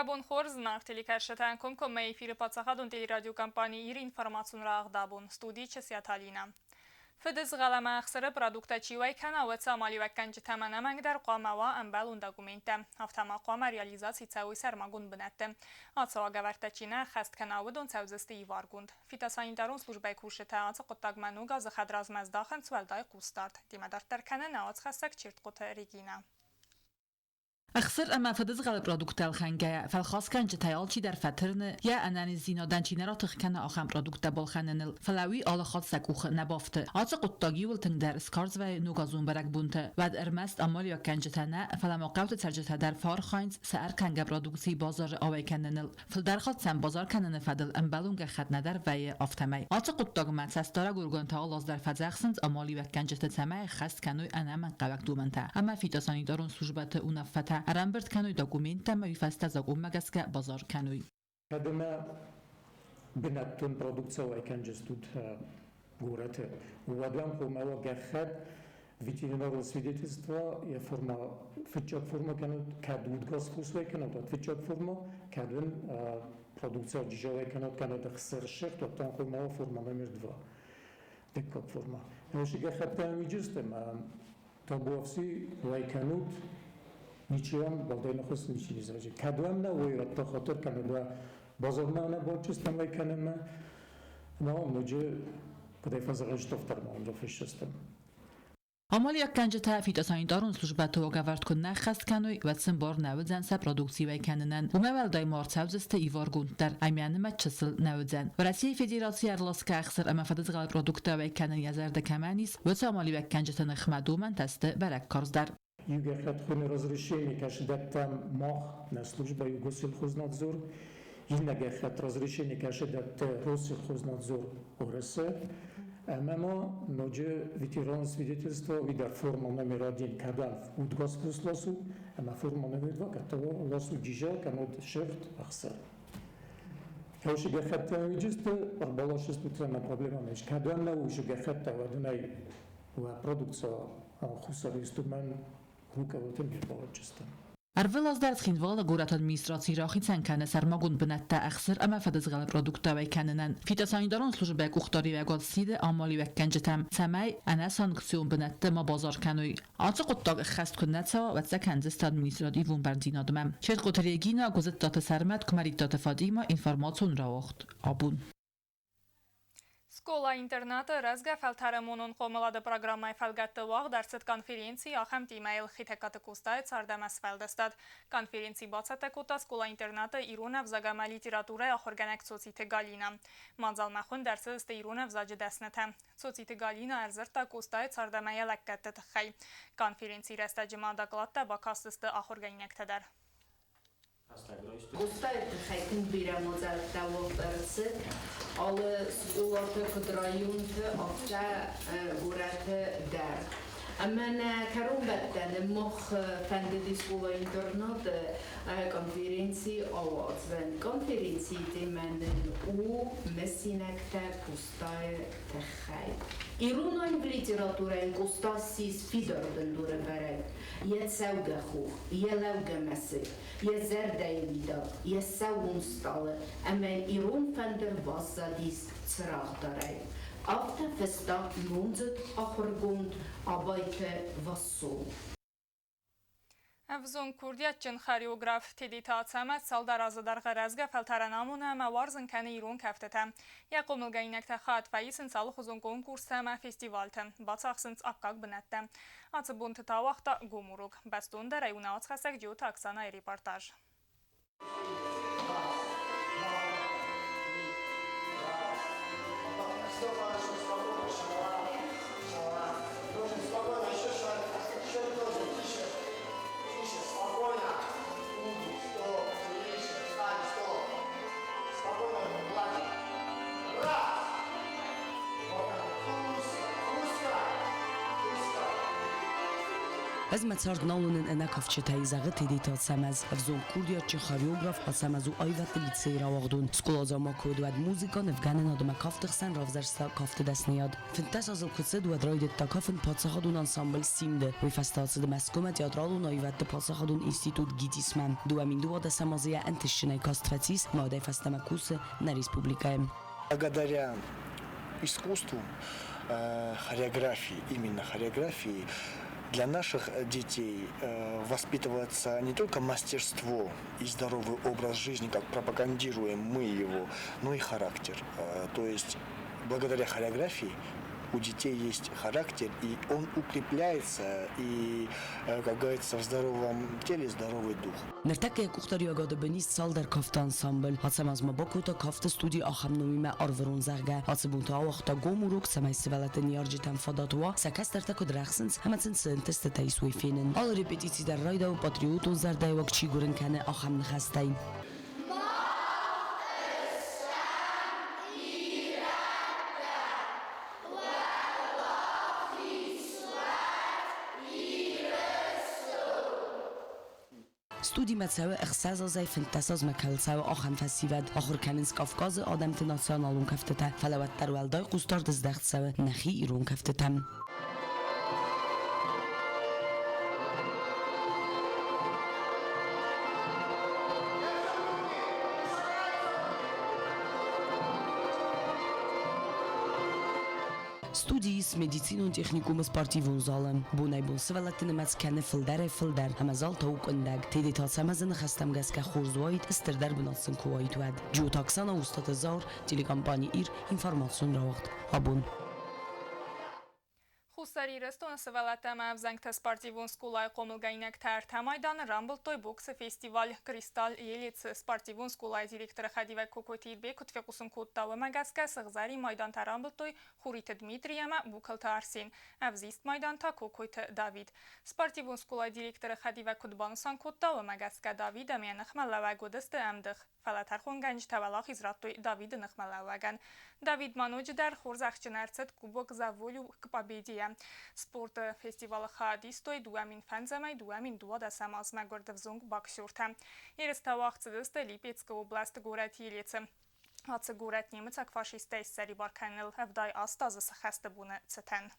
Уӕ бон хорз, зынаргъ телекӕсджытӕ! Комкоммӕ эфиры паддзахадон телерадиокомпани Ир информацион рӕгъдабон, студийы Чысиаты Алинӕ. Фыдызгъӕл ӕмӕ ӕхсыры продукттӕ чи уӕй кӕна, уӕд сӕ амалиуӕггӕнджытӕм ӕнӕмӕнгдӕр хъуамӕ уа ӕмбӕлон документтӕ. Афтӕ ма хъуамӕ реализаци цӕуой сӕрмагонд бынӕтты. Ацы уагӕвӕрдтӕ чи нӕ ӕххӕст кӕна, уыдон цӕудзысты иваргонд. Фитосанитарон службӕйы кусджытӕ ацы хъуыддагмӕ ног азы хӕдразмӕ здахынц уӕлдай хъусдард. Демӕ дарддӕр кӕны нӕ уацхӕссӕг Чертхъоты Регинӕ. Ӕхсыр ӕмӕ фыдызгъӕлы продукттӕ ӕлхӕнгӕйӕ, фӕлхасгӕнджытӕй алчидӕр фӕтырны, йӕ ӕнӕниздзинадӕн чи нӕ ратых кӕны, ахӕм продукттӕ балхӕныныл, фӕлӕ уый алы хатт сӕ къухы нӕ бафты. Ацы хъуыддаг иууыл тынгдӕр скарз вӕййы ногазон бӕрӕгбонты. Уӕд ӕрмӕст амалиуӕггӕнджытӕ нӕ, фӕлӕ ма хъӕуты цӕрджытӕ дӕр фӕархайынц сӕ ӕркӕнгӕ продукцийы базары ауӕй кӕныныл. Фылдӕр хатт сӕм базар кӕныны фӕдыл ӕмбӕлон гӕххӕтт нӕдӕр вӕййы, афтӕмӕй. Ацы хъуыддагмӕ цӕстдарӕг органтӕ алы аз дӕр фӕдзӕхсынц амалиуӕггӕнджыты, цӕмӕй ӕххӕст кӕной ӕнӕмӕнгхъӕуӕг домӕнтӕ ӕмӕ фитосанитарон службӕты уынаффӕтӕ, ӕрӕмбырд кӕной документтӕ ӕмӕ уый фӕстӕ закъонмӕ гӕсгӕ базар кӕной. Кӕд ӕмӕ бынӕттон продукци уӕй кӕнджыстут горӕты, уӕд уӕм хъуамӕ уа гӕххӕтт, ветеринарон свидетельство, йӕ форма фыццаг форма кӕнут, кӕд удгас фос уӕй кӕнут, уӕд фыццаг форма, кӕд уын продукция джижа уӕй кӕнут, кӕнӕ ӕхсырсырт, уӕд та хъуамӕ уа форма номер два, дыккаг форма. Уыцы гӕххӕттӕ уыйджысты ӕмӕ табуафси уӕй кӕнут, ничи уӕм уӕлдай ныхас ничи не зӕгъы. Кӕд уӕм нӕ уой, уӕд та хатыр кӕнут уӕ базармӕ нӕ бачыстӕм уӕй кӕнынмӕ, ӕмӕ уӕм ноджы куыдӕй фӕзӕгъӕн дӕр ма уын рафыссыстӕм. Амалиуӕггӕнджытӕ фитосанитарон службӕты уагӕвӕрд куы нӕ ӕххӕст кӕной, уӕд сын бар нӕ уыдзӕн сӕ продукци уӕй кӕнынӕн. Уымӕ уӕлдай ма ӕрцӕудзысты иваргонд дӕр, ӕмӕ нымӕт чысыл нӕ уыдзӕн. Уӕрӕсейы Федерацийы ӕрласгӕ ӕхсыр ӕмӕ фыдызгъӕл продукттӕ уӕй кӕнын йӕ зӕрдӕ кӕмӕн ис, уыцы амалиуӕггӕнджыты ныхмӕ домӕнтӕ сты бӕрӕг карздӕр. Иугӕххӕтхуыны разрешение кӕсы дӕттӕм мах, нӕ службӕ Югоссельхознадзор, иннӕ гӕххӕтт разрешение кӕсы дӕтты Россельхознадзор Уӕрӕсе, ӕмӕ ма ноджы ветераны свидетельство уый дӕр форма номер один кӕдӕм удгас ласу, ӕмӕ форма номер два кӕд ласу джижа, кӕнӕд сырд ӕхсыр. Кӕусы гӕххӕттӕ уыджысты, ӕрбаласыстут ӕмӕ проблема нӕ ис. Кӕдӕм нӕ уышы гӕххӕттӕ, уӕд ын ӕй уӕ продукция Хуссар Ирыстонмӕ руководитель не рбалӕджджыстӕм. Ӕрвылаз дӕр Цхинвалы горӕты администраци рахицӕн кӕны сӕрмагонд бынӕттӕ ӕхсыр ӕмӕ фыдызгъӕлы продукттӕ уӕй кӕнынӕн. Фитосанитарон службӕ къухдариуӕгад сиды амалиуӕггӕнджытӕм, цӕмӕй ӕнӕсанкцион бынӕтты ма базар кӕной. Ацы хъуыддаг ӕххӕст куыд нӕ цӕуа, уӕд сӕ кӕндзысты административон бӕрндзинадмӕ. Четкъоты Регина, Гуызыдтаты Сӕрмӕт, Куымӕридтаты Фатимӕ, информацион рауагъд. Абон. Скъола-интернаты рӕзгӕ фӕлтӕры монон хъомылады программӕйы фӕлгӕтты уагъд ӕрцыд конференци ахӕм темӕйыл Хетӕгкаты Къостайы цард ӕмӕ сфӕлдыстад. Конференци бацӕттӕ кодта скъола-интернаты ирон ӕвзаг ӕмӕ литературӕйы ахуыргӕнӕг Цоциты Галинӕ. Мадзалмӕ хуынд ӕрцыдысты ирон ӕвзаджы дӕснытӕ. Цоциты Галинӕ ӕрдзырдта Къостайы цард ӕмӕ йӕ лӕггӕдты тыххӕй. Конференцийы рӕстӕджы ма докладтӕ бакастысты ахуыргӕнинӕгтӕ дӕр. Къостайы тыххӕй тынг бирӕ мадзӕлттӕ уагъд ӕрцыд алы скъолаты, куыд районты, афтӕ горӕты дӕр. Ӕмӕ нӕ кӕронбӕттӕны мах фӕндыди скъола-интернаты конференци ауадзын. Конференцийы темӕ нын у мысинӕгтӕ Къостайы тыххӕй. Ирон аив литературӕйы Къоста ссис фидар бындурӕвӕрӕг. Йӕ цӕугӕ хох, йӕ лӕугӕ мӕсыг, йӕ зӕрдӕйы уидаг, йӕ сӕууон стъалы ӕмӕ ирон фӕндыр баззадис цырагъдарӕй. Афтӕ фыста номдзыд ахуыргонд Абайты Вассо. Ӕвзонг курдиатджын хореограф Тедеты Ацӕмӕз цалдӕр азы дӕргъы рӕзгӕ фӕлтӕрӕн амоны ӕмӕ уарзын кӕны ирон кӕфтытӕ. Йӕ хъомылгӕнинӕгтӕ хатт фӕисынц алыхуызон конкурстӕ ӕмӕ фестивалтӕ, бацахсынц аккаг бынӕттӕ. Ацы бонты та ауагъта гом урок. Бӕстондӕрӕй у науӕдзхӕссӕг Джиоты Оксанайы репортаж. Ӕз мӕ цард нал уынын ӕнӕ кафджытӕй, зӕгъы Тедеты Ацӕмӕз. Ӕвзонг курдиатджын хореограф Ацӕмӕз у аивӕдты лицейы рауагъдон. Скъоладзау ма куы уыд, уӕд музыкӕ, нывгӕнынад ӕмӕ кафты хсӕн равзӕрста кафты дӕсныйад. 15 азыл куы цыд, уӕд райдыдта кафын паддзахадон ансамбль «Симд-ы». Уый фӕстӕ ацыд Мӕскуымӕ театралон аивӕдты паддзахадон институт ГИТИС-мӕ. 2012 азы йӕ ӕнтыстджынӕй каст фӕцис, мадӕй фӕстӕмӕ кусы нӕ республикӕйы. Благодаря искусству, хореографии, именно хореографии, для наших детей воспитывается не только мастерство и здоровый образ жизни, как пропагандируем мы его, но и характер. То есть благодаря хореографии у детей есть характер, и он укрепляется, и, как говорится, в здоровом теле здоровый дух. Ныртӕккӕ йӕ къухдариуӕгады бын ис цалдӕр кафты ансамбль. Ацӕмӕз ма бакодта кафты студи ахӕм номимӕ Арвырон, зӕгъгӕ. Ацы бонты ауагъта гом урок, цӕмӕй сывӕллӕтты ныййарджытӕн фадат уа, сӕ кӕстӕртӕ куыд рӕхсынц ӕмӕ сын цы ӕнтыстытӕ ис, уый фенын. Алы репетици дӕр райдауы патриотон зӕрдӕйыуаг чи гуырын кӕны, ахӕм ныхӕстӕй. Студимӕ цӕуы ӕхсӕз азӕй 15 азмӕ кӕуыл цӕуы, ахӕм фӕсивӕд. Ахуыр кӕнынц Кавказы адӕмты националон кӕфтытӕ, фӕлӕ уӕддӕр уӕлдай хъусдард здӕхт цӕуы нӕхи ирон кӕфтытӕм. Студийы ис медицинон техникумы спортивон залы. Бонӕй-бон сывӕллӕтты нымӕц кӕны фылдӕрӕй-фылдӕр, ӕмӕ зал та у къуындӕг. Тедеты Ацӕмӕзы ныхӕстӕм гӕсгӕ хорз уаид, стырдӕр бынат сын куы уаид, уӕд. Джиоты Оксана, Устаты Заур, телекомпани Ир, информацион рауагъд. Абон. Хуссар Ирыстоны сывӕллӕттӕ ӕмӕ ӕвзӕнгты спортивон скъолайы хъомылгӕнинӕгтӕ ӕртӕ майданы рамбылдтой боксы фестиваль «Кристалл Елец». Спортивон скъолайы директоры хӕдивӕг Кокойты Ирбек куыд фехъусын кодта, уымӕ гӕсгӕ сыгъзӕрин майдантӕ рамбылдтой Хуриты Дмитрий ӕмӕ Букалты Арсен, ӕвзист майдан та Кокойты Давид. Спортивон скъолайы директоры хӕдивӕг куыд банысан кодта, уымӕ гӕсгӕ Давид ӕмӕ йӕ ныхмӕлӕууӕг уыдысты ӕмдых. Фӕлӕ тӕрхонгӕнджытӕ уӕлахиз радтой Давиды ныхмӕлӕууӕгӕн. Давид ма ноджыдӕр хорзӕхджын ӕрцыд Кубок за волю к победе-йӕ. Спорты фестивалы хайад истой 2005-ӕй 2012 азмӕ гуырд ӕвзонг боксертӕ. Ерыстӕ уагъд цыдысты Липецкы областы горӕт Елецы. Ацы горӕт немыцаг фашисттӕй ссӕрибар кӕныныл 78 азы цы хӕсты боны цытӕн.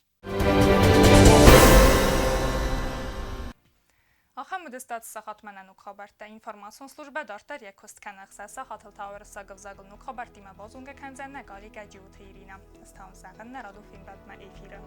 Ахӕм уыдысты сахатмӕ нӕ ног хабӕрттӕ. Информацион службӕ дарддӕр йӕ куыст кӕны. Ӕхсӕз сахатыл та уырыссаг ӕвзагыл ног хабӕрттимӕ базонгӕ кӕндзӕн нӕ коллегӕ Джиоты Иринӕ. Ӕз та уын зӕгъын нӕ радон фембӕлдмӕ эфиры.